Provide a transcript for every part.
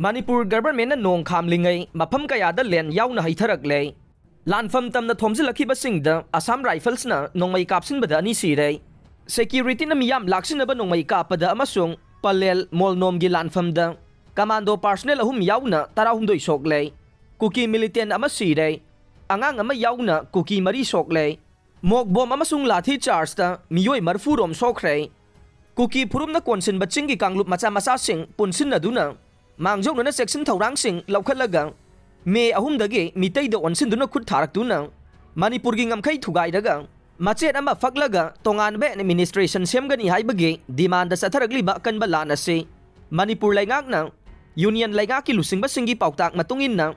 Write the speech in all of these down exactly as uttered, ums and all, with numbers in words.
ꯃꯅꯤꯄꯨꯔ ꯒꯚꯔꯟꯃꯦꯟꯠꯅ ꯅꯣꯡ ꯈꯥꯝꯂꯤꯉꯩ ꯃꯐꯝ ꯀꯌꯥꯗ ꯂꯦꯟ ꯌꯥꯎꯅ ꯍꯩꯊꯔꯛꯂꯦ꯫ ꯂꯥꯟꯐꯝ ꯇꯝꯅ ꯊꯣꯝꯖꯤꯜꯂꯛꯈꯤꯕꯁꯤꯡꯗ ꯑꯁꯥꯝ ꯔꯥꯏꯐꯜꯁꯅ ꯅꯣꯡꯃꯩ ꯀꯥꯞꯁꯤꯟꯕꯗ ꯑꯅꯤ ꯁꯤꯔꯦ꯫ ꯁꯦꯀ꯭ꯌꯨꯔꯤꯇꯤꯅ ꯃꯤꯌꯥꯝ ꯂꯥꯛꯁꯤꯟꯅꯕ ꯅꯣꯡꯃꯩ ꯀꯥꯞꯄꯗ ꯑꯃꯁꯨꯡ ꯄꯂꯦꯜ ꯃꯣꯜꯅꯣꯝꯒꯤ ꯂꯥꯟꯐꯝꯗ ꯀꯃꯥꯟꯗꯣ ꯄꯥꯔꯁꯅꯦꯜ ꯑꯍꯨꯝ ꯌꯥꯎꯅ ꯇꯔꯥꯍꯨꯝꯗꯣꯏ ꯁꯣꯛꯂꯦ꯫ ꯀꯨꯀꯤ ꯃꯤꯂꯤꯇꯦꯟ ꯑꯃ ꯁꯤꯔꯦ꯫ ꯑꯉꯥꯡ ꯑꯃ ꯌꯥꯎꯅ ꯀꯨꯀꯤ ꯃꯔꯤ ꯁꯣꯛꯂꯦ꯫ ꯃꯣꯛ ꯕꯣꯝ ꯑꯃꯁꯨꯡ ꯂꯥꯊꯤ ꯆꯥꯔꯖꯇ ꯃꯤꯑꯣꯏ ꯃꯔꯤꯐꯨ ꯔꯣꯝ ꯁꯣꯛꯈ꯭ꯔꯦ꯫ ꯀꯨꯀꯤ ꯐꯨꯔꯨꯞꯅ ꯀꯣꯟꯁꯤꯟꯕ ꯆꯤꯡꯒꯤ ꯀꯥꯡꯂꯨꯞ ꯃꯆꯥ ꯃꯆꯥꯁꯤꯡ ꯄꯨꯟꯁꯤꯟꯅꯗꯨꯅ ꯃꯥꯡꯖꯧꯅꯅ ꯆꯦꯛꯁꯤꯟ ꯊꯧꯔꯥꯡꯁꯤꯡ ꯂꯧꯈꯠꯂꯒ ꯃꯦ ꯑꯍꯨꯝꯗꯒꯤ ꯃꯤꯇꯩꯗ ꯑꯣꯟꯁꯤꯟꯗꯨꯅ ꯈꯨꯠ ꯊꯥꯔꯛꯇꯨꯅ ꯃꯅꯤꯄꯨꯔꯒꯤ ꯉꯝꯈꯩ ꯊꯨꯒꯥꯏꯔꯒ ꯃꯆꯦꯠ ꯑꯃ ꯐꯛꯂꯒ ꯇꯣꯉꯥꯟꯕ ꯑꯦꯗꯃꯤꯅꯤꯁꯇ꯭ꯔꯦꯁꯟ ꯁꯦꯝꯒꯅꯤ ꯍꯥꯏꯕꯒꯤ ꯗꯤꯃꯥꯟꯗ ꯆꯠꯊꯔꯛꯂꯤꯕ ꯑꯀꯟꯕ ꯂꯥꯟ ꯑꯁꯤ ꯃꯅꯤꯄꯨꯔ ꯂꯩꯉꯥꯛꯅ ꯌꯨꯅꯤꯌꯟ ꯂꯩꯉꯥꯛꯀꯤ ꯂꯨꯆꯤꯡꯕꯁꯤꯡꯒꯤ ꯄꯥꯎꯇꯥꯛ ꯃꯇꯨꯡ ꯏꯟꯅ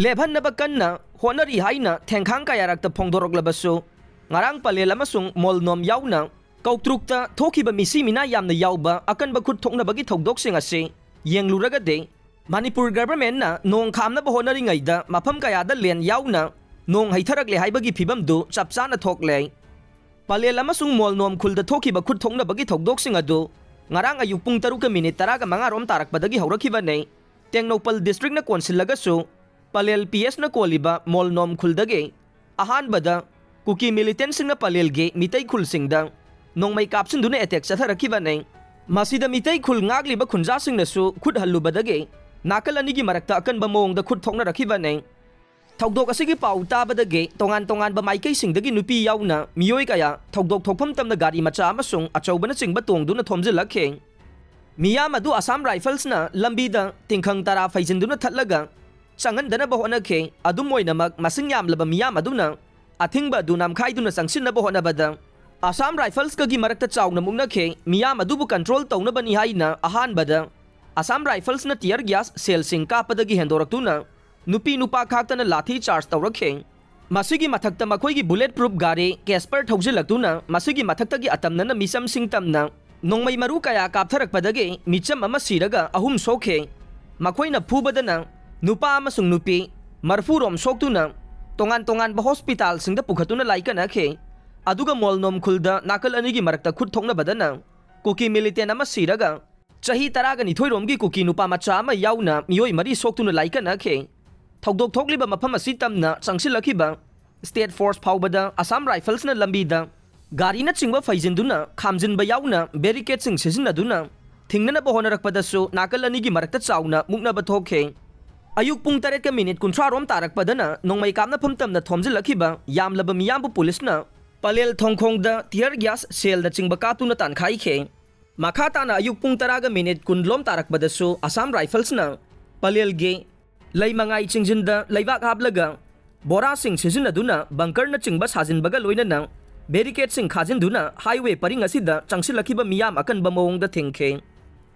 ꯂꯦꯞꯍꯟꯅꯕ ꯀꯟꯅ ꯍꯣꯠꯅꯔꯤ ꯍꯥꯏꯅ ꯊꯦꯡꯈꯥꯡ ꯀꯌꯥꯔꯛꯇ ꯐꯣꯡꯗꯣꯔꯛꯂꯕꯁꯨ, ꯉꯔꯥꯡ ꯄꯂꯦꯜ ꯑꯃꯁꯨꯡ ꯃꯣꯜꯅꯣꯝ ꯌꯥꯎꯅ ꯀꯧꯇ꯭ꯔꯨꯛꯇ ꯊꯣꯛꯈꯤꯕ ꯃꯤꯁꯤ ꯃꯤꯅꯥ ꯌꯥꯝꯅ ꯌꯥꯎꯕ ꯑꯀꯟꯕ ꯈꯨꯠ ꯊꯣꯛꯅꯕꯒꯤ ꯊꯧꯗꯣꯛꯁꯤꯡ ꯑꯁꯤ ꯌꯦꯡꯂꯨꯔꯒꯗꯤ, ꯃꯅꯤꯄꯨꯔ ꯒꯚꯔꯟꯃꯦꯟꯠꯅ ꯅꯣꯡ ꯈꯥꯝꯅꯕ ꯍꯣꯠꯅꯔꯤꯉꯩꯗ ꯃꯐꯝ ꯀꯌꯥꯗ ꯂꯦꯟ ꯌꯥꯎꯅ ꯅꯣꯡ ꯍꯩꯊꯔꯛꯂꯦ ꯍꯥꯏꯕꯒꯤ ꯐꯤꯕꯝꯗꯨ ꯆꯞ ꯆꯥꯅ ꯊꯣꯛꯂꯦ꯫ ꯄꯂꯦꯜ ꯑꯃꯁꯨꯡ ꯃꯣꯜꯅꯣꯝ ꯈꯨꯜꯗ ꯊꯣꯛꯈꯤꯕ ꯈꯨꯠ ꯊꯣꯛꯅꯕꯒꯤ ꯊꯧꯗꯣꯛꯁꯤꯡ ꯑꯗꯨ ꯉꯔꯥꯡ ꯑꯌꯨꯛ ꯄꯨꯡ ꯇꯔꯨꯛꯀ ꯃꯤꯅꯤꯠ ꯇꯔꯥꯒ ꯃꯉꯥ ꯔꯣꯝ ꯇꯥꯔꯛꯄꯗꯒꯤ ꯍꯧꯔꯛꯈꯤꯕꯅꯤ꯫ ꯇꯦꯡꯅꯧꯄꯜ ꯗꯤꯁꯇ꯭ꯔꯤꯛꯅ ꯀꯣꯟꯁꯤꯜꯂꯒꯁꯨ ꯄꯂꯦꯜ ꯄꯤ ꯑꯦꯁꯅ ꯀꯣꯜꯂꯤꯕ ꯃꯣꯜꯅꯣꯝ ꯈꯨꯜꯗꯒꯤ ꯑꯍꯥꯟꯕꯗ ꯀꯨꯀꯤ ꯃꯤꯂꯤꯇꯦꯟꯁꯤꯡꯅ ꯄꯂꯦꯜꯒꯤ ꯃꯤꯇꯩ ꯈꯨꯜꯁꯤꯡꯗ ꯅꯣꯡꯃꯩ ꯀꯥꯞꯁꯤꯟꯗꯨꯅ ꯑꯦꯇꯦꯛ ꯆꯠꯊꯔꯛꯈꯤꯕꯅꯤ꯫ ꯃꯁꯤꯗ ꯃꯤꯇꯩ ꯈꯨꯜ ꯉꯥꯛꯂꯤꯕ ꯈꯨꯟꯖꯥꯁꯤꯡꯅꯁꯨ ꯈꯨꯠ ꯍꯜꯂꯨꯕꯗꯒꯤ ꯅꯥꯀꯜ ꯑꯅꯤꯒꯤ ꯃꯔꯛꯇ ꯑꯀꯟꯕ ꯃꯑꯣꯡꯗ ꯈꯨꯠ ꯊꯣꯛꯅꯔꯛꯈꯤꯕꯅꯤ꯫ ꯊꯧꯗꯣꯛ ꯑꯁꯤꯒꯤ ꯄꯥꯎ ꯇꯥꯕꯗꯒꯤ ꯇꯣꯉꯥꯟ ꯇꯣꯉꯥꯟꯕ ꯃꯥꯏꯀꯩꯁꯤꯡꯗꯒꯤ ꯅꯨꯄꯤ ꯌꯥꯎꯅ ꯃꯤꯑꯣꯏ ꯀꯌꯥ ꯊꯧꯗꯣꯛ ꯊꯣꯛꯐꯝ ꯇꯝꯅ ꯒꯥꯔꯤ ꯃꯆꯥ ꯑꯃꯁꯨꯡ ꯑꯆꯧꯕꯅꯆꯤꯡꯕ ꯇꯣꯡꯗꯨꯅ ꯊꯣꯝꯖꯤꯜꯂꯛꯈꯤ꯫ ꯃꯤꯌꯥꯝ ꯑꯗꯨ ꯑꯁꯥꯝ ꯔꯥꯏꯐꯜꯁꯅ ꯂꯝꯕꯤꯗ ꯇꯤꯡꯈꯪ ꯇꯔꯥ ꯐꯩꯖꯤꯟꯗꯨꯅ ꯊꯠꯂꯒ ꯆꯪꯍꯟꯗꯅꯕ ꯍꯣꯠꯅꯈꯤ꯫ ꯑꯗꯨꯝ ꯑꯣꯏꯅꯃꯛ, ꯃꯁꯤꯡ ꯌꯥꯝꯂꯕ ꯃꯤꯌꯥꯝ ꯑꯗꯨꯅ ꯑꯊꯤꯡꯕ ꯑꯗꯨ ꯅꯝꯈꯥꯏꯗꯨꯅ ꯆꯪꯁꯤꯟꯅꯕ ꯍꯣꯠꯅꯕꯗ ꯑꯁꯥꯝ ꯔꯥꯏꯐꯜꯁꯀꯒꯤ ꯃꯔꯛꯇ ꯆꯥꯎꯅ ꯃꯨꯛꯅꯈꯤ꯫ ꯃꯤꯌꯥꯝ ꯑꯗꯨꯕꯨ ꯀꯟꯇ꯭ꯔꯣꯜ ꯇꯧꯅꯕꯅꯤ ꯍꯥꯏꯅ ꯑꯍꯥꯟꯕꯗ ꯑꯁꯥꯝ ꯔꯥꯏꯐꯜꯁꯅ ꯇꯤꯌꯔ ꯒ꯭ꯌꯥꯁ ꯁꯦꯜꯁꯤꯡ ꯀꯥꯞꯄꯗꯒꯤ ꯍꯦꯟꯗꯣꯔꯛꯇꯨꯅ ꯅꯨꯄꯤ ꯅꯨꯄꯥ ꯈꯥꯛꯇꯅ ꯂꯥꯊꯤ ꯆꯥꯔꯖ ꯇꯧꯔꯛꯈꯤ꯫ ꯃꯁꯤꯒꯤ ꯃꯊꯛꯇ ꯃꯈꯣꯏꯒꯤ ꯕꯨꯂꯦꯠ ꯄ꯭ꯔꯨꯞ ꯒꯥꯔꯤ ꯀꯦꯁꯄꯔ ꯊꯧꯖꯤꯜꯂꯛꯇꯨꯅ ꯃꯁꯤꯒꯤ ꯃꯊꯛꯇꯒꯤ ꯑꯇꯝꯅꯅ ꯃꯤꯆꯝꯁꯤꯡ ꯇꯝꯅ ꯅꯣꯡꯃꯩ ꯃꯔꯨ ꯀꯌꯥ ꯀꯥꯞꯊꯔꯛꯄꯗꯒꯤ ꯃꯤꯆꯝ ꯑꯃ ꯁꯤꯔꯒ ꯑꯍꯨꯝ ꯁꯣꯛꯈꯤ꯫ ꯃꯈꯣꯏꯅ ꯐꯨꯕꯗꯅ ꯅꯨꯄꯥ ꯑꯃꯁꯨꯡ ꯅꯨꯄꯤ ꯃꯔꯤꯐꯨ ꯔꯣꯝ ꯁꯣꯛꯇꯨꯅ ꯇꯣꯉꯥꯟ ꯇꯣꯉꯥꯟꯕ ꯍꯣꯁꯄꯤꯇꯥꯜꯁꯤꯡꯗ ꯄꯨꯈꯠꯇꯨꯅ ꯂꯥꯏꯀꯠꯅꯈꯤ꯫ ꯑꯗꯨꯒ ꯃꯣꯜꯅꯣꯝ ꯈꯨꯜꯗ ꯅꯥꯀꯜ ꯑꯅꯤꯒꯤ ꯃꯔꯛꯇ ꯈꯨꯠ ꯊꯣꯛꯅꯕꯗꯅ ꯀꯨꯀꯤ ꯃꯤꯂꯤꯇꯦꯟ ꯑꯃ ꯁꯤꯔꯒ ꯆꯍꯤ ꯇꯔꯥꯒ ꯅꯤꯊꯣꯏ ꯔꯣꯝꯒꯤ ꯀꯨꯀꯤ ꯅꯨꯄꯥ ꯃꯆꯥ ꯑꯃ ꯌꯥꯎꯅ ꯃꯤꯑꯣꯏ ꯃꯔꯤ ꯁꯣꯛꯇꯨꯅ ꯂꯥꯏꯀꯠꯅꯈꯤ꯫ ꯊꯧꯗꯣꯛ ꯊꯣꯛꯂꯤꯕ ꯃꯐꯝ ꯑꯁꯤ ꯇꯝꯅ ꯆꯪꯁꯤꯜꯂꯛꯈꯤꯕ State Force ꯐꯥꯎꯕꯗ Assam Riflesꯅ ꯂꯝꯕꯤꯗ ꯒꯥꯔꯤꯅꯆꯤꯡꯕ ꯐꯩꯖꯤꯟꯗꯨꯅ ꯈꯥꯝꯖꯤꯟꯕ ꯌꯥꯎꯅ barricadeꯁꯤꯡ ꯁꯤꯖꯤꯟꯅꯗꯨꯅ ꯊꯤꯡꯅꯅꯕ ꯍꯣꯠꯅꯔꯛꯄꯗꯁꯨ ꯅꯥꯀꯜ ꯑꯅꯤꯒꯤ ꯃꯔꯛꯇ ꯆꯥꯎꯅ ꯃꯨꯛꯅꯕ ꯊꯣꯛꯈꯤ꯫ ꯑꯌꯨꯛ ꯄꯨꯡ ꯇꯔꯦꯠꯀ ꯃꯤꯅꯤꯠ ꯀꯨꯟꯊ꯭ꯔꯥ ꯔꯣꯝ ꯇꯥꯔꯛꯄꯗꯅ ꯅꯣꯡꯃꯩ ꯀꯥꯞꯅꯐꯝ ꯇꯝꯅ ꯊꯣꯝꯖꯤꯜꯂꯛꯈꯤꯕ ꯌꯥꯝꯂꯕ ꯃꯤꯌꯥꯝꯕꯨ ꯄꯨꯂꯤꯁꯅ ꯄꯂꯦꯜ ꯊꯣꯡꯈꯣꯡꯗ tear gas shellꯅꯆꯤꯡꯕ ꯀꯥꯞꯇꯨꯅ ꯇꯥꯟꯈꯥꯏꯈꯤ꯫ ꯃꯈꯥ ꯇꯥꯅ ꯑꯌꯨꯛ ꯄꯨꯡ ꯇꯔꯥꯒ ꯃꯤꯅꯤꯠ ꯀꯨꯟ ꯂꯣꯝ ꯇꯥꯔꯛꯄꯗꯁꯨ Assam Riflesꯅ ꯄꯂꯦꯜꯒꯤ ꯂꯩꯃꯉꯥꯏ ꯆꯤꯡꯖꯤꯟꯗ ꯂꯩꯕꯥꯛ ꯍꯥꯞꯂꯒ ꯕꯣꯔꯥꯁꯤꯡ ꯁꯤꯖꯤꯟꯅꯗꯨꯅ bunkerꯅꯆꯤꯡꯕ ꯁꯥꯖꯤꯟꯕꯒ ꯂꯣꯏꯅꯅ barricadeꯁꯤꯡ ꯈꯥꯖꯤꯟꯗꯨꯅ highway ꯄꯔꯤꯡ ꯑꯁꯤꯗ ꯆꯪꯁꯤꯜꯂꯛꯈꯤꯕ ꯃꯤꯌꯥꯝ ꯑꯀꯟꯕ ꯃꯑꯣꯡꯗ ꯊꯤꯡꯈꯤ꯫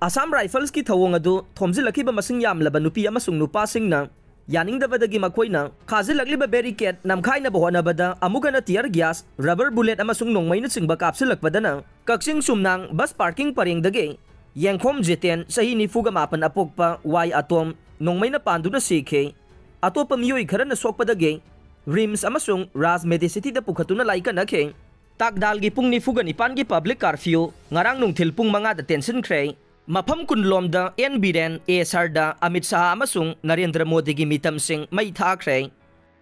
Assam Riflesꯀꯤ ꯊꯧꯑꯣꯡ ꯑꯗꯨ ꯊꯣꯝꯖꯤꯜꯂꯛꯈꯤꯕ ꯃꯁꯤꯡ ꯌꯥꯝꯂꯕ ꯅꯨꯄꯤ ꯑꯃꯁꯨꯡ ꯅꯨꯄꯥꯁꯤꯡꯅ ꯌꯥꯅꯤꯡꯗꯕꯗꯒꯤ ꯃꯈꯣꯏꯅ ꯈꯥꯖꯤꯜꯂꯛꯂꯤꯕ barricade ꯅꯝꯈꯥꯏꯅꯕ ꯍꯣꯠꯅꯕꯗ ꯑꯃꯨꯛ ꯍꯟꯅ tear gas, rubber bullet ꯑꯃꯁꯨꯡ ꯅꯣꯡꯃꯩꯅꯆꯤꯡꯕ ꯀꯥꯞꯁꯤꯜꯂꯛꯄꯗꯅ ꯀꯛꯆꯤꯡ ꯆꯨꯝꯅꯥꯡ bus parking ꯄꯔꯦꯡꯗꯒꯤ ꯌꯦꯡꯈꯣꯝ ꯖꯤꯇꯦꯟ, ꯆꯍꯤ ꯅꯤꯐꯨꯒ ꯃꯥꯄꯟ ꯑꯄꯣꯛꯄ, ꯋꯥꯏ ꯑꯇꯣꯝ, ꯅꯣꯡꯃꯩꯅ ꯄꯥꯟꯗꯨꯅ ꯁꯤꯈꯤ꯫ ꯑꯇꯣꯞꯄ ꯃꯤꯑꯣꯏ ꯈꯔꯅ ꯁꯣꯛꯄꯗꯒꯤ RIMS ꯑꯃꯁꯨꯡ Raj Medicityꯗ ꯄꯨꯈꯠꯇꯨꯅ ꯂꯥꯏꯀꯠꯅꯈꯤ꯫ ꯇꯥꯛꯗꯥꯜꯒꯤ ꯄꯨꯡ ꯅꯤꯐꯨꯒ ꯅꯤꯄꯥꯟꯒꯤ public curfew ꯉꯔꯥꯡ ꯅꯨꯡꯊꯤꯜ ꯄꯨꯡ ꯃꯉꯥꯗ ꯇꯦꯟꯁꯤꯟꯈ꯭ꯔꯦ꯫ ꯃꯐꯝ ꯀꯨꯟ ꯂꯣꯝꯗ ꯑꯦꯟ ꯕꯤꯔꯦꯟ, ꯑꯦ ꯁꯔꯗꯥ, ꯑꯃꯤꯠ ꯁꯥꯍ ꯑꯃꯁꯨꯡ ꯅꯔꯦꯟꯗ꯭ꯔ ꯃꯣꯗꯤꯒꯤ ꯃꯤꯇꯝꯁꯤꯡ ꯃꯩ ꯊꯥꯈ꯭ꯔꯦ꯫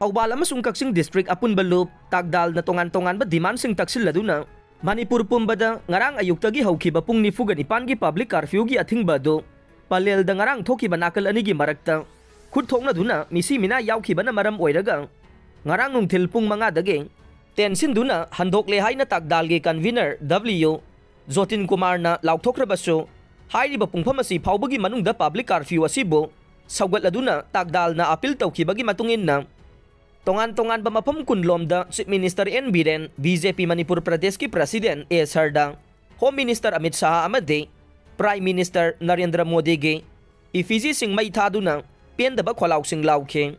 ꯊꯧꯕꯥꯜ ꯑꯃꯁꯨꯡ ꯀꯛꯆꯤꯡ district ꯑꯄꯨꯟꯕ ꯂꯨꯞ ꯇꯥꯛꯗꯥꯜꯅ ꯇꯣꯉꯥꯟ ꯇꯣꯉꯥꯟꯕ demandꯁꯤꯡ ꯇꯛꯁꯤꯜꯂꯗꯨꯅ ꯃꯅꯤꯄꯨꯔ ꯄꯨꯝꯕꯗ ꯉꯔꯥꯡ ꯑꯌꯨꯛꯇꯒꯤ ꯍꯧꯈꯤꯕ ꯄꯨꯡ ꯅꯤꯐꯨꯒ ꯅꯤꯄꯥꯟꯒꯤ public curfewꯒꯤ ꯑꯊꯤꯡꯕ ꯑꯗꯨ ꯄꯂꯦꯜꯗ ꯉꯔꯥꯡ ꯊꯣꯛꯈꯤꯕ ꯅꯥꯀꯜ ꯑꯅꯤꯒꯤ ꯃꯔꯛꯇ ꯈꯨꯠ ꯊꯣꯛꯅꯗꯨꯅ ꯃꯤꯁꯤ ꯃꯤꯅꯥ ꯌꯥꯎꯈꯤꯕꯅ ꯃꯔꯝ ꯑꯣꯏꯔꯒ ꯉꯔꯥꯡ ꯅꯨꯡꯊꯤꯜ ꯄꯨꯡ ꯃꯉꯥꯗꯒꯤ ꯇꯦꯟꯁꯤꯟꯗꯨꯅ ꯍꯟꯗꯣꯛꯂꯦ ꯍꯥꯏꯅ ꯇꯥꯛꯗꯥꯜꯒꯤ convener ꯗꯕ꯭ꯂꯤꯌꯨ ꯖꯣꯇꯤꯟ ꯀꯨꯃꯥꯔꯅ ꯂꯥꯎꯊꯣꯛꯈ꯭ꯔꯕꯁꯨ, ꯍꯥꯏꯔꯤꯕ ꯄꯨꯡꯐꯝ ꯑꯁꯤ ꯐꯥꯎꯕꯒꯤ ꯃꯅꯨꯡꯗ public curfew ꯑꯁꯤꯕꯨ ꯁꯧꯒꯠꯂꯗꯨꯅ ꯇꯥꯛꯗꯥꯜꯅ appeal ꯇꯧꯈꯤꯕꯒꯤ ꯃꯇꯨꯡ ꯏꯟꯅ ꯇꯣꯉꯥꯟ ꯇꯣꯉꯥꯟꯕ ꯃꯐꯝ ꯀꯨꯟ ꯂꯣꯝꯗ Chief Minister N Biren, B J P Manipur ꯄ꯭ꯔꯗꯦꯁꯀꯤ President ꯑꯦ ꯁꯔꯗꯥ, Home Minister ꯑꯃꯤꯠ ꯁꯥꯍ ꯑꯃꯗꯤ Prime Minister ꯅꯔꯦꯟꯗ꯭ꯔ ꯃꯣꯗꯤꯒꯤ effigyꯁꯤꯡ ꯃꯩ ꯊꯥꯗꯨꯅ ꯄꯦꯟꯗꯕ ꯈꯣꯜꯂꯥꯎꯁꯤꯡ ꯂꯥꯎꯈꯤ꯫